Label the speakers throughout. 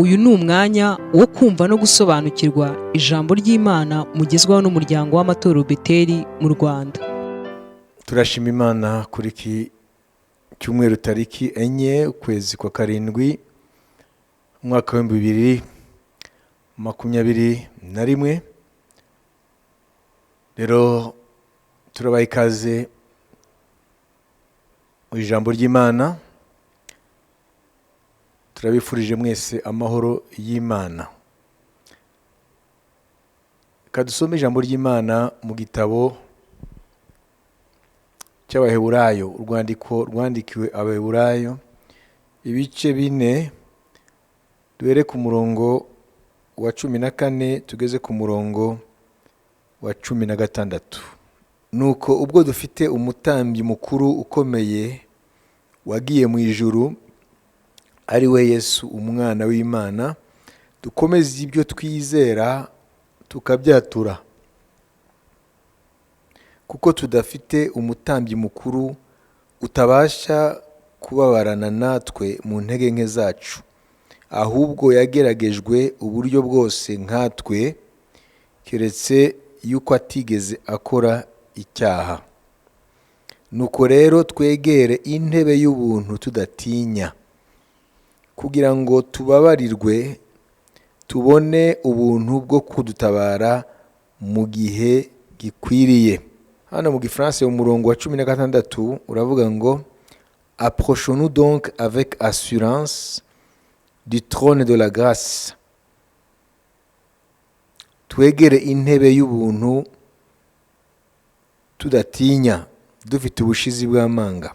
Speaker 1: Uyu ni umwanya wo kumva no gusobanukirwa ijambo ry'Imana mugezwaho n'umuryango w'amatorero Beteli mu Rwanda.
Speaker 2: Turashima Imana kuri iki cyumweru, tariki 4 ukwezi kwa 7, umwaka wa 2021. Rero turabaha ikaze mu ijambo ry'Imana. Turabifurije mwese amahoro y'Imana. Reka dusome ijambo ry'Imana mu gitabo cy'Abaheburayo, urwandiko rwandikiwe Abaheburayo, ibice 4, duhere ku murongo wa 14 tugeze ku murongo wa 16. Nuko ubwo dufite umutambyi mukuru ukomeye wagiye mu ijuru, ari we Yesu umwana w'Imana, dukomeze ibyo twizera tukabyatura, kuko tudafite umutambyi mukuru utabasha kubabarana natwe mu ntege nke zacu, ahubwo yageragejwe uburyo bwose nkatwe, keretse yuko atigeze akora icyaha. Nuko rero twegere intebe y'ubuntu tudatinya, kugira ngo tubabarirwe, tubone ubuntu bwo kudutabara mu gihe gikwiriye. Hano mu Gifaransa umurongo wa 16 uravuga ngo: "Approchons-nous donc avec assurance du trône de la grâce." Twegere intebe y'ubuntu tudatinya, dufite ubushizi bw'amanga.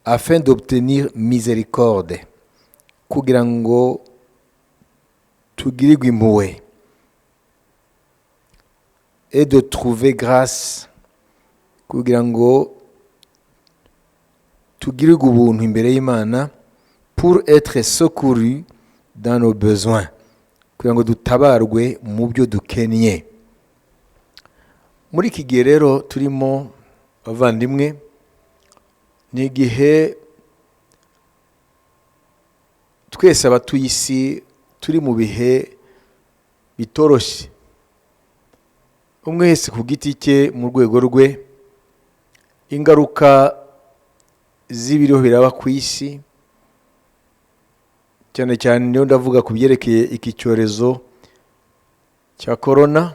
Speaker 2: "Afin d'obtenir miséricorde", kugira ngo tugirirwe impuhwe. "Et de trouver grâce", kugira ngo tugirirwe ubuntu imbere y'Imana. "Pour être secouru dans nos besoins", kugira ngo dutabarwe mu byo dukennye. Muri iki gihe rero turimo, bavandimwe, ni igihe twese abatuye isi turi mu bihe bitoroshye, umwe wese ku giti cye, mu rwego rwe. Ingaruka z'ibiriho biraba ku isi, cyane cyane niyo ndavuga ku byerekeye iki cyorezo cya korona,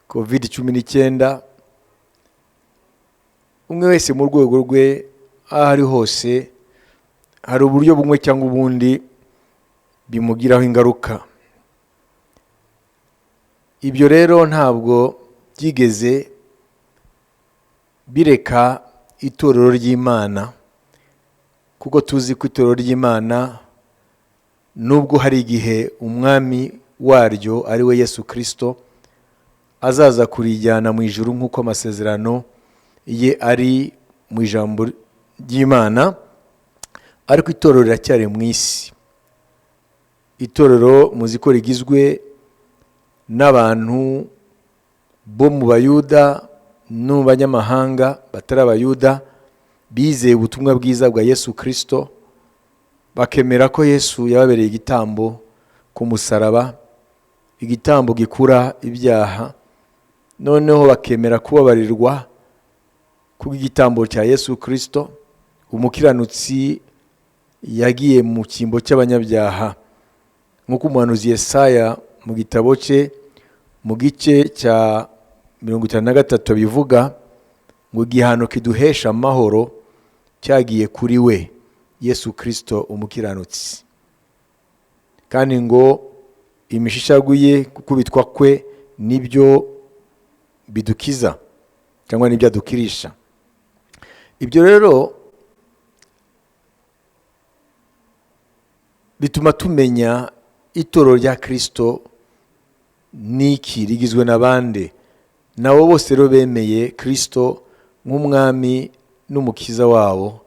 Speaker 2: COVID-19, umwe wese mu rwego rwe, aho ari hose, hari uburyo bumwe cyangwa ubundi bimugiraho ingaruka. Ibyo rero ntabwo byigeze bireka itorero ry'Imana, kuko tuzi ko itorero ry'Imana, nubwo hari igihe umwami waryo ari we Yesu Kirisito azaza kurijyana mu ijuru nk'uko amasezerano ye ari mu ijambo ry'Imana, ariko itorero riracyari mu isi. Itorero muzi ko rigizwe n'abantu bo mu Bayuda no mu banyamahanga batari Abayuda, bizeye ubutumwa bwiza bwa Yesu Kirisito, bakemera ko Yesu yababereye igitambo ku musaraba, igitambo gikura ibyaha, noneho bakemera kubabarirwa kubw'igitambo cya Yesu Kirisito, umukiranutsi yagiye mu cyimbo cy'abanyabyaha, nk'uko umuhanuzi Yesaya mu gitabo cye, mu gice cya 53 abivuga ngo: "Igihano kiduhesha amahoro cyagiye kuri we, Yesu Kirisito umukiranutsi", kandi ngo imishishagu ye, gukubitwa kwe, nibyo bidukiza cyangwa nibyo adukirisha. Ibyo rero bituma tumenya itorero rya Kirisito niki, rigizwe na bande. Nabo bose rero bemeye Kirisito nk'umwami n'umukiza wabo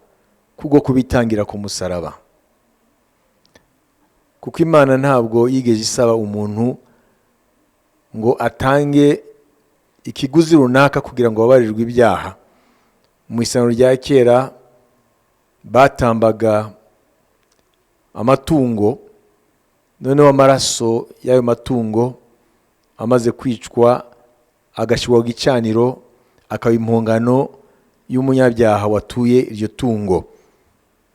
Speaker 2: kubwo kubitangira ku musaraba, kuko Imana ntabwo yigeze isaba umuntu ngo atange ikiguzi runaka kugira ngo babarirwe ibyaha. Mu isano rya kera batambaga amatungo. Noneho amaraso y'ayo matungo amaze kwicwa agashyirwa ku gicaniro, akaba impongano y'umunyabyaha watuye iryo tungo.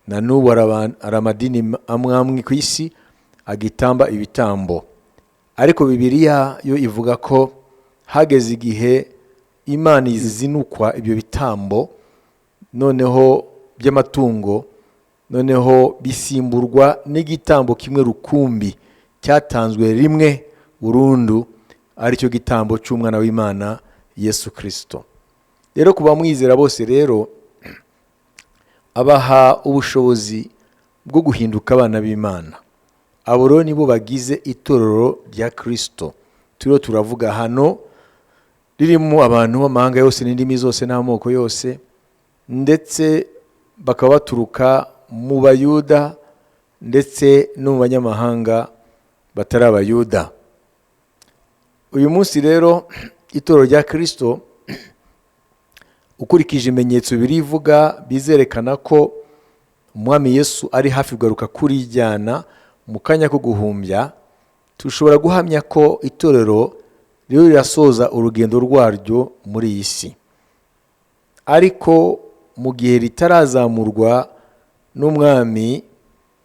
Speaker 2: Na n'ubu hari amadini amwe amwe ku isi agitamba ibitambo, ariko Bibiliya yo ivuga ko hageze igihe Imana izinukwa ibyo bitambo noneho by'amatungo, noneho bisimburwa n'igitambo kimwe rukumbi cyatanzwe rimwe burundu, aricyo gitambo cy'umwana w'Imana Yesu Kirisito. Rero ku bamwizera bose rero abaha ubushobozi bwo guhinduka abana b'Imana. Abo rero nibo bagize itorero rya Kirisito turiho turavuga hano, ririmo abantu b'amahanga yose n'indimi zose n'amoko yose, ndetse bakaba baturuka mu Bayuda ndetse no mu banyamahanga batari Abayuda. Uyu munsi rero itorero rya Kirisito, ukurikije ibimenyetso birivuga, bizerekana ko umwami Yesu ari hafi kugaruka kurijyana mu kanya ko guhumbya. Dushobora guhamya ko itorero rero rirasoza urugendo rwaryo muri iyi si, ariko mu gihe ritarazamurwa n'umwami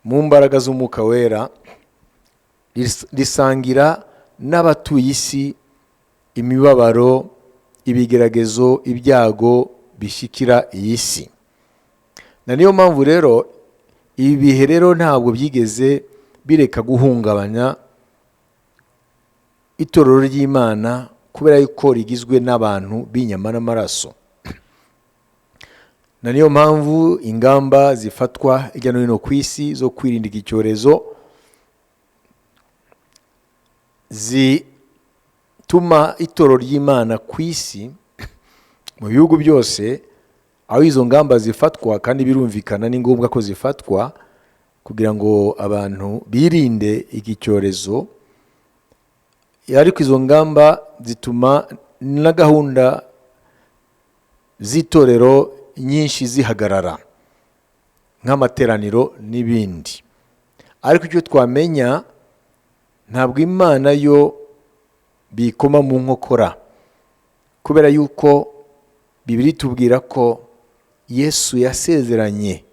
Speaker 2: mu mbaraga z'umwuka wera, risangira n'abatuye isi imibabaro, ibigeragezo, ibyago bishyikira iyi si. Na niyo mpamvu rero ibi bihe rero ntabwo byigeze bireka guhungabanya itorero ry'Imana, kubera yuko rigizwe n'abantu b'inyama n'amaraso. Na niyo mpamvu ingamba zifatwa hirya no hino ku isi zo kwirinda iki cyorezo zituma itorero ry'Imana ku isi mu bihugu byose aho izo ngamba zifatwa, kandi birumvikana ni ngombwa ko zifatwa kugira ngo abantu birinde iki cyorezo, ariko izo ngamba zituma na gahunda z'itorero nyinshi zihagarara, nk'amateraniro n'ibindi. Ariko icyo twamenya, ntabwo Imana yo bikoma mu nkokora, kubera yuko Bibiliya itubwira ko Yesu yasezeranye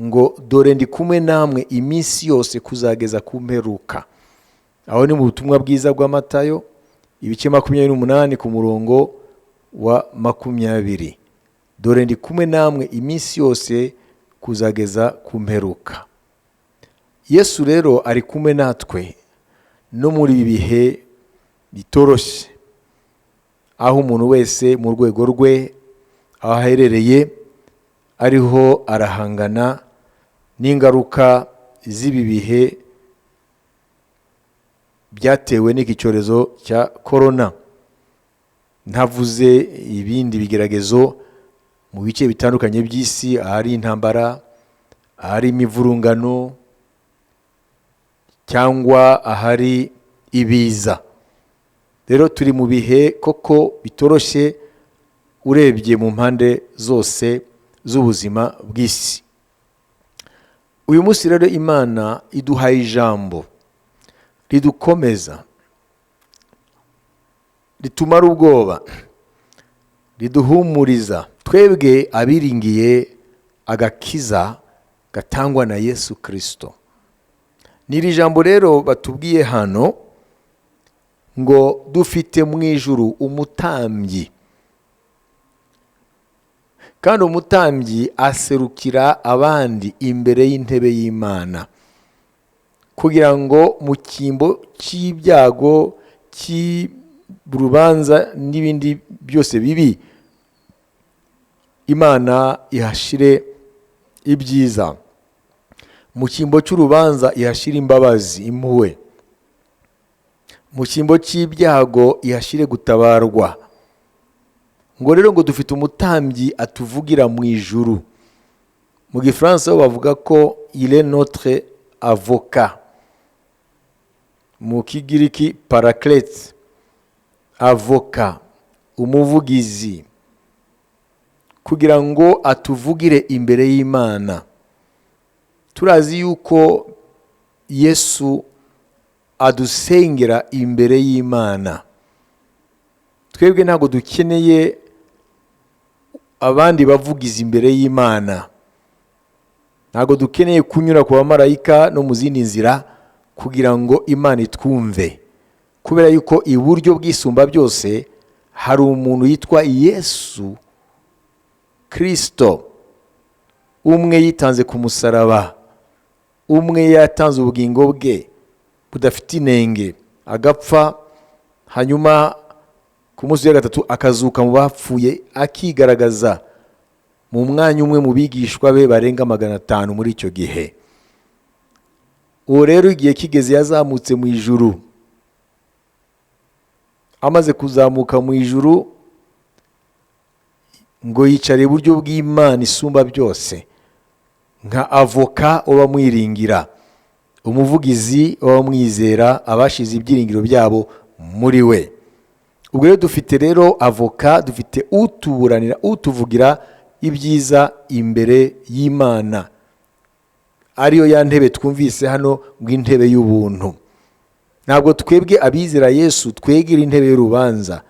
Speaker 2: ngo dore ndi kumwe namwe iminsi yose kuzageza ku mperuka. Aho ni mu butumwa bwiza bwa Matayo ibice 28 ku murongo wa 20. Dore ndi kumwe namwe iminsi yose kuzageza ku mperuka. Yesu rero ari kumwe natwe no muri ibi bihe bitoroshye, aho umuntu wese mu rwego rwe aho aherereye ariho arahangana n'ingaruka z'ibi bihe byatewe n'iki cyorezo cya korona. Ntavuze ibindi bigeragezo mu bice bitandukanye by'isi, ahari intambara, ahari imivurungano cyangwa ahari ibiza. Rero turi mu bihe koko bitoroshye urebye mu mpande zose z'ubuzima bw'isi. Uyu munsi rero Imana iduhaye ijambo ridukomeza, ritumara ubwoba, riduhumuriza twebwe abiringiye agakiza gatangwa na Yesu Kirisito. Ni iri jambo rero batubwiye hano ngo dufite mu ijuru umutambyi, kandi umutambyi aserukira abandi imbere y'intebe y'Imana, kugira ngo mu cyimbo cy'ibyago, cy'urubanza n'ibindi byose bibi, Imana ihashire ibyiza. Mu cyimbo cy'urubanza ihashyire imbabazi, impuhwe. Mu cyimbo cy'ibyago ihashyire gutabarwa. Ngo rero ngo dufite umutambyi atuvugira mu ijuru. Mu gifaransa bo bavuga ko il est notre avocat. Mu kigiriki paraclete, avoka, umuvugizi, kugira ngo atuvugire imbere y'Imana. Turazi yuko Yesu adusengera imbere y'Imana. Twebwe ntabwo dukeneye abandi bavugizi imbere y'Imana, ntabwo dukeneye kunyura ku bamarayika no mu zindi nzira kugira ngo Imana itwumve, kubera yuko iburyo bw'isumba byose hari umuntu yitwa Yesu Kirisito, umwe yitanze ku musaraba, umwe yatanze ubugingo bwe budafite inenge agapfa, hanyuma ku munsi wa gatatu akazuka mu bapfuye, akigaragaza mu mwanya umwe mu bigishwa be barenga 500 muri icyo gihe. Uwo rero igihe kigeze yazamutse mu ijuru. Amaze kuzamuka mu ijuru ngo yicare iburyo bw'Imana isumba byose, nka avoka w'abamwiringira, umuvugizi w'abamwizera, abashize ibyiringiro byabo muri we. Ubwo rero dufite rero avoka, dufite utuburanira, utuvugira ibyiza imbere y'Imana, ariyo ya ntebe twumvise hano ngo intebe y'ubuntu. Ntabwo twebwe abizera Yesu twegera intebe y'urubanza,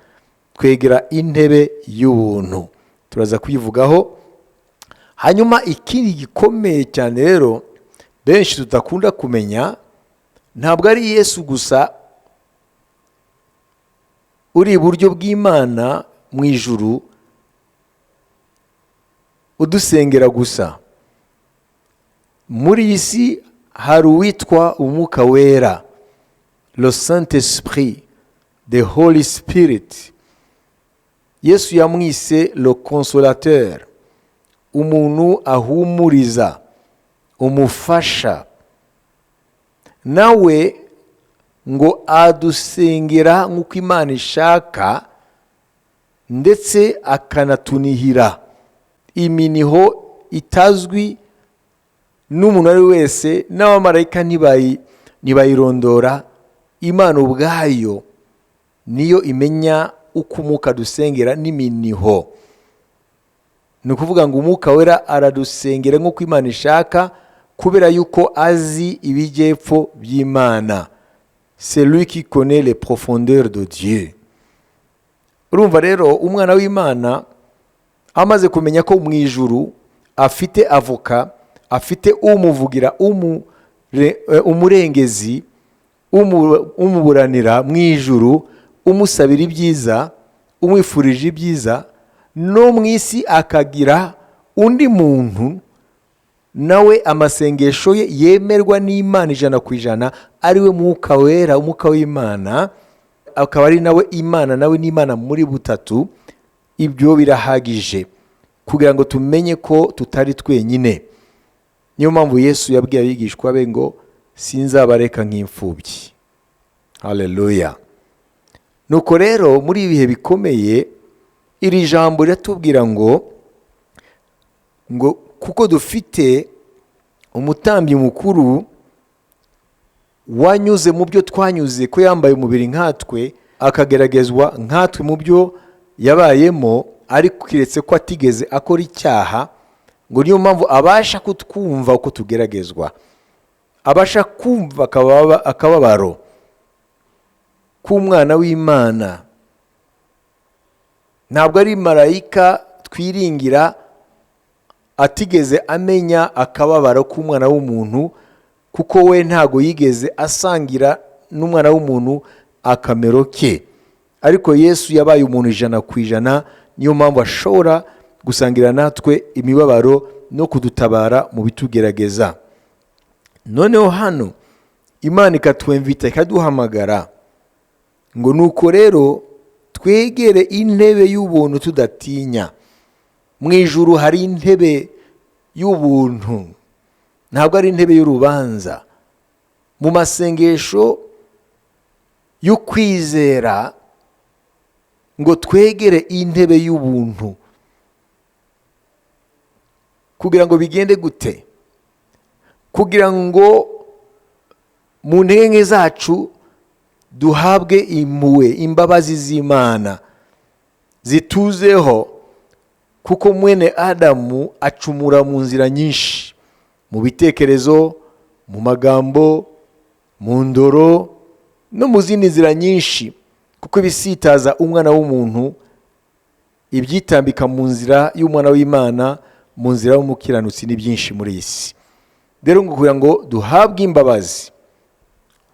Speaker 2: twegera intebe y'ubuntu. Turaza kuyivugaho. Hanyuma ikindi gikomeye cyane rero benshi tudakunda kumenya, ntabwo ari Yesu gusa uri iburyo bw'Imana mu ijuru udusengera gusa. Muri iyi si hari uwitwa Umwuka Wera, le Saint Esprit, the Holy Spirit. Yesu yamwise le Consolateur, umuntu ahumuriza, umufasha. Nawe ngo adusengera nk'uko Imana ishaka, ndetse akanatunihira iminiho itazwi n'umuntu ari wese, n'abamarayika ntibayirondora. Imana ubwayo niyo imenya uko Umwuka dusengera n'iminiho. Ni ukuvuga ngo Umwuka Wera aradusengera nk'uko Imana ishaka, kubera yuko azi ibijyepfo by'Imana. C'est lui qui connaît les profondeurs de Dieu. Urumva rero umwana w'Imana amaze kumenya ko mu ijuru afite avoka, afite umuvugira, umurengezi, umuburanira mu ijuru, umusabira ibyiza, umwifurije ibyiza, no mu isi akagira undi muntu nawe amasengesho ye yemerwa n'Imana 100%, ariwe Mwuka Wera, Umwuka w'Imana, akaba ari nawe Imana, nawe n'Imana muri butatu. Ibyo birahagije kugira ngo tumenye ko tutari twenyine. Niyo mpamvu Yesu yabwiye abigishwa be ngo sinzabareka nk'imfubyi. Haleluya. Nuko rero muri ibihe bikomeye iri jambo riratubwira ngo kuko dufite umutambyi mukuru wanyuze mu byo twanyuze, ko yambaye umubiri nkatwe, akageragezwa nkatwe mu byo yabayemo, ariko kiretse ko atigeze akora icyaha, ngo niyo mpamvu abasha kutwumva uko tugeragezwa, abasha kumva akababaro k'umwana w'Imana. Ntabwo ari marayika twiringira atigeze amenya akababaro k'umwana w'umuntu, kuko we ntago yigeze asangira n'umwana w'umuntu akamero ke. Ariko Yesu yabaye umuntu 100%, niyo mpamvu ashobora gusangira natwe imibabaro no kudutabara mu bitugerageza. Noneho hano Imana ikatwemvita, ikaduhamagara ngo nuko rero twegere intebe y'ubuntu tudatinya. Mu ijuru hari intebe y'ubuntu, ntabwo ari intebe y'urubanza. Mu masengesho yo kwizera ngo twegere intebe y'ubuntu, kugira ngo bigende gute? Kugira ngo mu ntege zacu duhabwe impuhwe, imbabazi z'Imana zituzeho, kuko mwene Adamu acumura mu nzira nyinshi, mu bitekerezo, mu magambo, Mu ndoro no mu zindi nzira nyinshi, kuko ibisitaza umwana w'umuntu, ibyitambika mu nzira y'umwana w'Imana, mu nzira y'umukiranutsi ni byinshi muri iyi si. Rero ngo kugira ngo duhabwe imbabazi,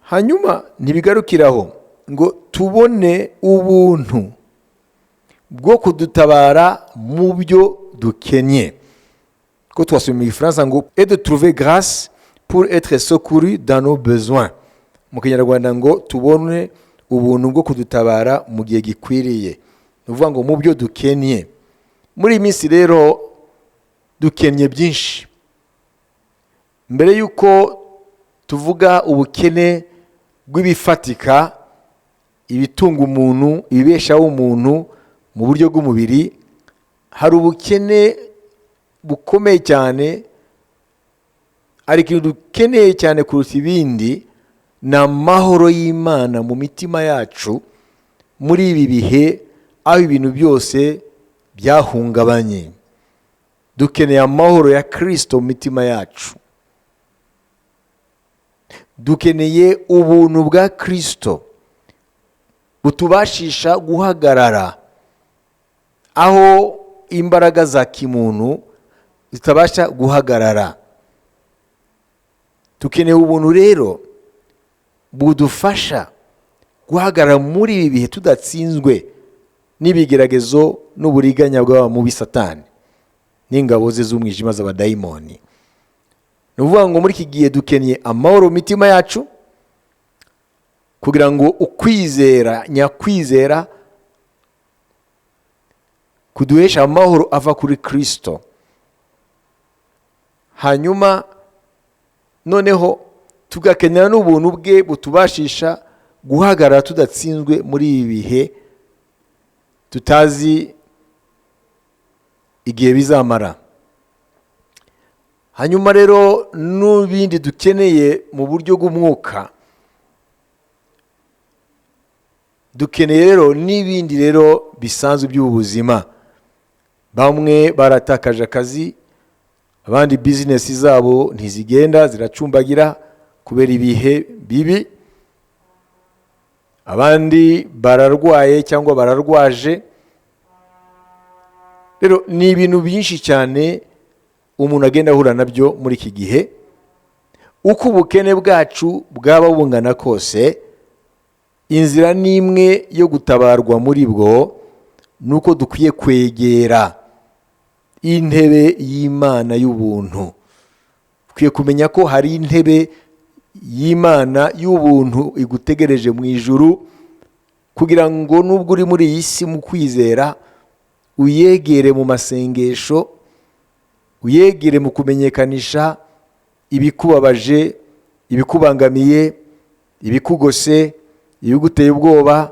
Speaker 2: hanyuma ntibigarukiraho, ngo tubone ubuntu bwo kudutabara mu byo dukennye. Ko twasomye mu Gifaransa ngo "et de trouver grâce pour être secouru dans nos besoins", mu Kinyarwanda ngo tubone ubuntu bwo kudutabara mu gihe gikwiriye, ni ukuvuga ngo mu byo dukennye. Muri iyi minsi rero dukennye byinshi. Mbere y'uko tuvuga ubukene bw'ibifatika, ibitunga umuntu, ibibeshaho umuntu mu buryo bw'umubiri, hari ubukene bukomeye cyane. Hari ikintu dukeneye cyane kuruta ibindi, ni amahoro y'Imana mu mitima yacu muri ibi bihe aho ibintu byose byahungabanye. Dukeneye amahoro ya Kirisito mu mitima yacu. Dukeneye ubuntu bwa Kirisito butubashisha guhagarara aho imbaraga za kimuntu zitabasha guhagarara. Dukeneye ubuntu rero budufasha guhagarara muri ibi bihe tudatsinzwe n'ibigeragezo n'uburiganya bw'aba mubi Satani n'ingabo ze z'umwijima z'abadayimoni. Ni ukuvuga ngo muri iki gihe dukeneye amahoro mu mitima yacu, kugira ngo ukwizera nyakwizera kuduhesha amahoro ava kuri Kirisito. Hanyuma noneho tugakenera n'ubuntu bwe butubashisha guhagarara tudatsinzwe muri ibi bihe tutazi igihe bizamara. Hanyuma rero n'ibindi dukeneye mu buryo bw'umwuka, dukeneye rero n'ibindi rero bisanzwe by'ubuzima. Bamwe baratakaje akazi, abandi bizinesi zabo ntizigenda, ziracumbagira kubera ibihe bibi, abandi bararwaye cyangwa bararwaje. Rero ni ibintu byinshi cyane umuntu agenda ahura nabyo muri iki gihe. Uko ubukene bwacu bwaba bungana kose, inzira n'imwe yo gutabarwa muri bwo ni uko dukwiye kwegera intebe y'Imana y'ubuntu. Dukwiye kumenya ko hari intebe y'Imana y'ubuntu igutegereje mu ijuru, kugira ngo nubwo uri muri iyi si mu kwizera, uyegere mu masengesho, uyegere mu kumenyekanisha ibikubabaje, ibikubangamiye, ibikugose, ibiguteye ubwoba,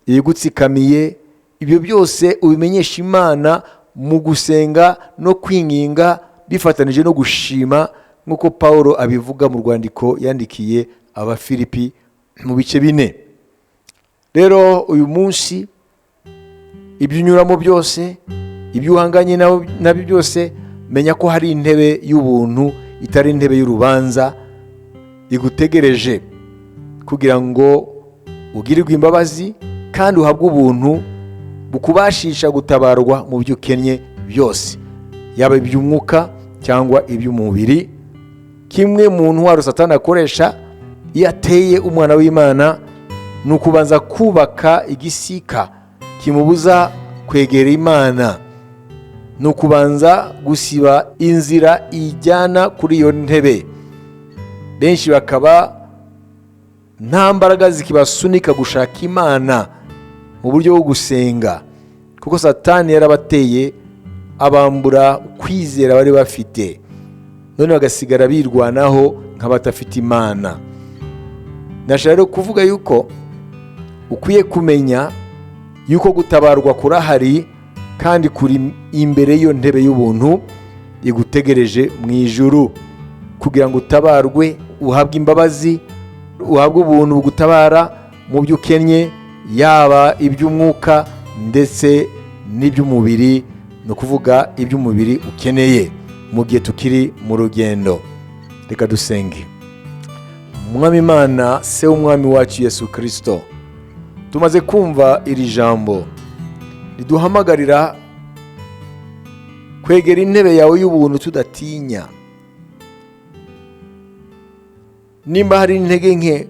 Speaker 2: ibigutsikamiye. Ibyo byose ubimenyesha Imana mu gusenga no kwinginga bifatanije no gushima, nk'uko Paul abivuga mu rwandiko yandikiye Abafilipi mu bice 4. Rero uyu munsi ibyo unyuramo byose, ibyo uhanganye nabyo byose, menya ko hari intebe y'ubuntu itari intebe y'urubanza igutegereje, kugira ngo ugirirwe imbabazi kandi uhabwe ubuntu bukubashisha gutabarwa mu byo ukennye byose, yaba iby'umwuka cyangwa iby'umubiri. Kimwe mu ntwaro Satani akoresha iyo ateye umwana w'Imana ni ukubanza kubaka igisika kimubuza kwegera Imana, ni ukubanza gusiba inzira ijyana kuri iyo ntebe. Benshi bakaba nta mbaraga zikibasunika gushaka Imana mu buryo bwo gusenga, kuko Satani yarabateye abambura kwizera bari bafite, none bagasigara birwanaho nk'abatafite Imana. Ndashaka rero kuvuga yuko ukwiye kumenya yuko gutabarwa kurahari kandi kuri imbere y'iyo ntebe y'ubuntu igutegereje mu ijuru, kugira ngo utabarwe, uhabwe imbabazi, uhabwe ubuntu bugutabara mu byo ukennye, yaba iby'umwuka ndetse n'iby'umubiri, ni ukuvuga iby'umubiri ukeneye mu gihe tukiri mu rugendo. Reka dusenge. Mwami Imana, Se w'Umwami wacu Yesu Kirisito, tumaze kumva iri jambo riduhamagarira kwegera intebe yawe y'ubuntu tudatinya. Nimba hari intege nke,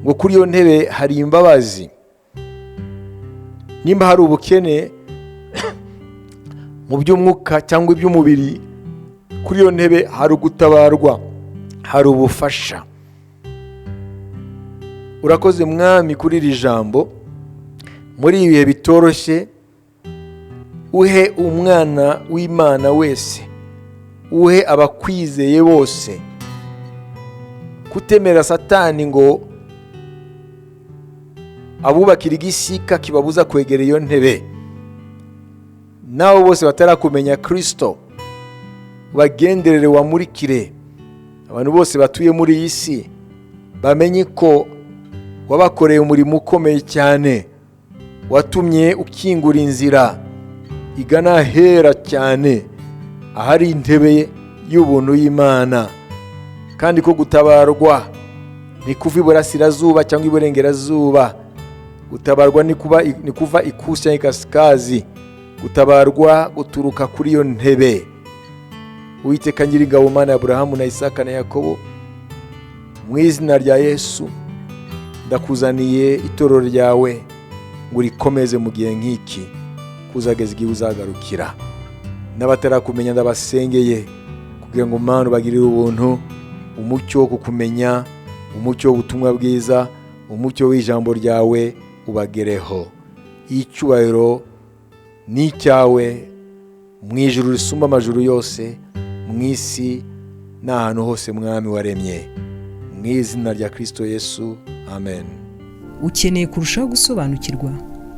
Speaker 2: ngo kuri iyo ntebe hari imbabazi. Nimba hari ubukene mu by'umwuka cyangwa iby'umubiri, kuri iyo ntebe hari ugutabarwa, hari ubufasha. Urakoze Mwami kuri iri jambo. Muri ibi bihe bitoroshye, uhe umwana w'Imana wese, uhe abakwizeye bose kutemera Satani ngo abubakira igisika kibabuza kwegera iyo ntebe. N'abo bose batarakumenya Kirisito, bagenderere, wamurikire abantu bose batuye muri iyi si, bamenye ko wabakoreye umurimo ukomeye cyane, watumye ukingura inzira igana ahera cyane, ahari intebe y'ubuntu y'Imana, kandi ko gutabarwa ni kuva iburasirazuba cyangwa iburengerazuba, gutabarwa ni kuva ikusi cyangwa ikasikazi, gutabarwa guturuka kuri iyo ntebe. Uwiteka Nyiringabo, Mana ya Aburahamu na Isaka na Yakobo, mu izina rya Yesu ndakuzaniye itorero ryawe ngo urikomeze mu gihe nk'iki, kuzageza igihe uzagarukira. N'abatarakumenya ndabasengeye kugira ngo Mana ubagirire ubuntu, umucyo wo kukumenya, umucyo w'ubutumwa bwiza, umucyo w'ijambo ryawe ubagereho. Icyubahiro ni icyawe mu ijuru risumba amajuru yose, mu isi n'ahantu hose Mwami waremye. Mu izina rya Kirisito Yesu, amen.
Speaker 1: Ukeneye kurushaho gusobanukirwa?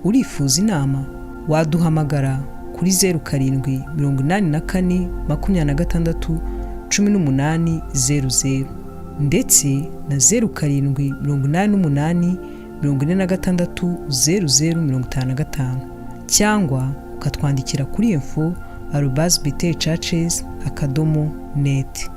Speaker 1: Urifuza inama? Waduhamagara kuri 0784 26 18 00 ndetse na 0788 46 00 55, cyangwa ukatwandikira kuri info@bethelchurches.net.